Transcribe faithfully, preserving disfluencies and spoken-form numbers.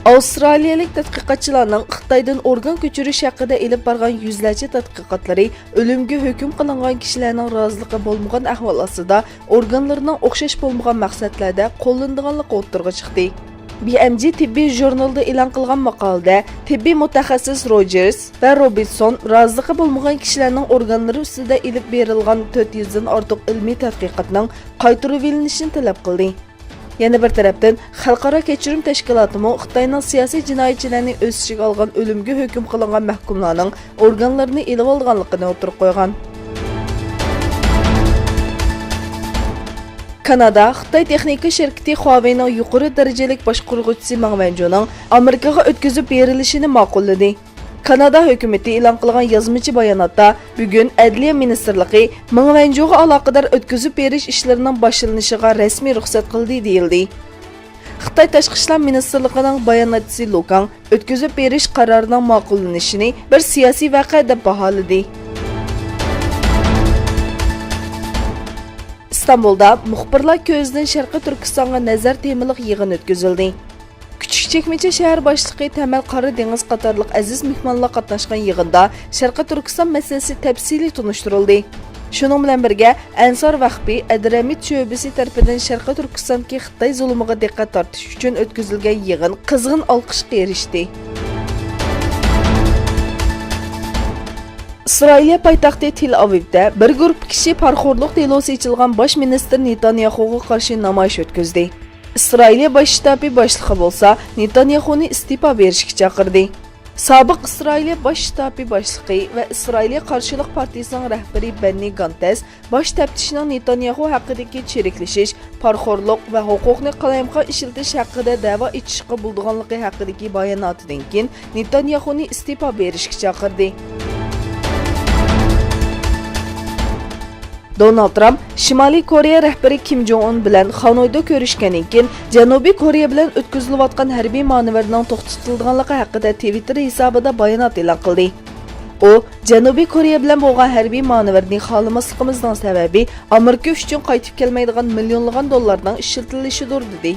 ئاۋسترالىيەلىك تەتقىقاتچىلارنىڭ خىتايدىن ئورگان كۆچۈرۈش ھەققىدە ئېلىپ بارغان يۈزلەرچە تەتقىقاتلىرى ئۆلۈمگە ھۆكۈم قىلىنغان كىشىلەرنىڭ رازىلىقى بولمىغان ئەھۋال ئاستىدا ئورگانلىرىنىڭ ئوخشاش بولمىغان مەقسەتلەردە قوللىنىدىغانلىقى ئوتتۇرىغا چىقتى. بى ئەم جى تېببىي ژۇرنىلىدا ئېلان قىلغان ماقالىدە تېببىي مۇتەخەسسىس روجېرس ۋە روبىنسون رازىلىقى بولمىغان كىشىلەرنىڭ ئورگانلىرى ئۈستىدە ئېلىپ بېرىلغان تۆت يۈزدىن ئارتۇق ئىلمىي تەتقىقاتنىڭ قايتۇرۇۋېلىنىشىنى تەلەپ قىلدى. يەنە بىر تەرەپتىن، خەلقئارا كەچۈرۈم تەشكىلاتىمۇ خىتاينىڭ سىياسىي جىنايەتچىلەرنى ئۆز ئىچىگە ئالغان ئۆلۈمگە ھۆكۈم قىلىنغان مەھكۇملارنىڭ ئورگانلىرىنى ئېلىۋالىدىغانلىقىنى ئوتتۇرىغا قويغان. كانادا خىتاي تېخنىكا شىركىتى خۇاۋېينىڭ يۇقىرى دەرىجىلىك باشقۇرغۇچىسى مېڭ ۋەنجۇنىڭ ئامېرىكىغا ئۆتكۈزۈپ بېرىلىشىنى ماقۇللىدى. كانادا ھۆكۈمىتى ئېلان قىلغان يازمىچە باياناتتا، بۈگۈن ئەدلىيە مىنىستىرلىقى مېڭ ۋەنجۇغا ئالاقىدار ئۆتكۈزۈپ بېرىش ئىشلىرىنىڭ باشلىنىشىغا رەسمىي رۇخسەت قىلدى، دېيىلدى. خىتاي تاشقى ئىشلار مىنىستىرلىقىنىڭ باياناتچىسى لۇ كاڭ ئۆتكۈزۈپ بېرىش قارارىنىڭ ماقۇللىنىشىنى بىر سىياسىي ۋەقە دەپ باھالىدى. ئىستانبۇلدا مۇخبىرلار كۆزىدىن شەرقىي تۈركىستانغا نەزەر تېمىلىق يىغىن ئۆتكۈزۈلدى. كۈچۈك چەكمىچە شەھەر باشلىقى تەمەل قارا دېڭىز قاتارلىق ئەزىز مېھمانلار قاتناشقان يىغىندا شەرقىي تۈركىستان مەسىلىسى تەپسىلىي تونۇشتۇرۇلدى. شۇنىڭ بىلەن بىرگە، ئەنسار ۋەخپى ئەدرەمىت شۆبىسى تەرىپىدىن شەرقىي تۈركىستاندىكى خىتاي زۇلۇمىغا دىققەت تارتىش ئۈچۈن ئۆتكۈزۈلگەن يىغىن قىزغىن ئالقىشقا ئېرىشتى. ئىسرائىلىيە پايتەختى تېل ئاۋىۋدا بىر گۇرۇپپا كىشى پارىخورلۇق دېلوسى ئېچىلغان باش مىنىستىر نېتانياخۇغا قارشى نامايىش ئۆتكۈزدى. ئىسرائىلىيە باش شتابى باشلىقى بولسا نېتانياخۇنى ئىستېپا بېرىشكە چاقىردى. سابىق ئىسرائىلىيە باش شتابى باشلىقى ۋە ئىسرائىلىيە قارشىلىق پارتىيىسىنىڭ رەھبىرى بەننى گانتەس باش تەپتىشنىڭ نېتانياخۇ ھەققىدىكى چىرىكلىشىش، پارىخورلۇق ۋە ھوقۇقنى قالايمىقان ئىشلىتىش ھەققىدە دەۋا ئېچىشقا بولىدىغانلىقى ھەققىدىكى باياناتىدىن كېيىن نېتانياخۇنى ئىستېپا بېرىشكە چاقىردى. دونالد ترامپ شىمالىي كورېيە رەھبىرى كىم جوڭ ئۇن بىلەن خانويدا كۆرۈشكەندىن كېيىن، جەنۇبىي كورېيە بىلەن ئۆتكۈزۈلۈۋاتقان ھەربىي مانېۋىرنىڭ توختىتىلىدىغانلىقى ھەققىدە تىۋىتتېر ھېسابىدا بايانات ئېلان قىلدى. ئۇ، جەنۇبىي كورېيە بىلەن بولغان ھەربىي مانېۋىرنى خالىماسلىقىمىزنىڭ سەۋەبى ئامېرىكا ئۈچۈن قايتىپ كەلمەيدىغان مىليونلىغان دوللارنىڭ ئىشلىتىلىشىدۇر، دېدى.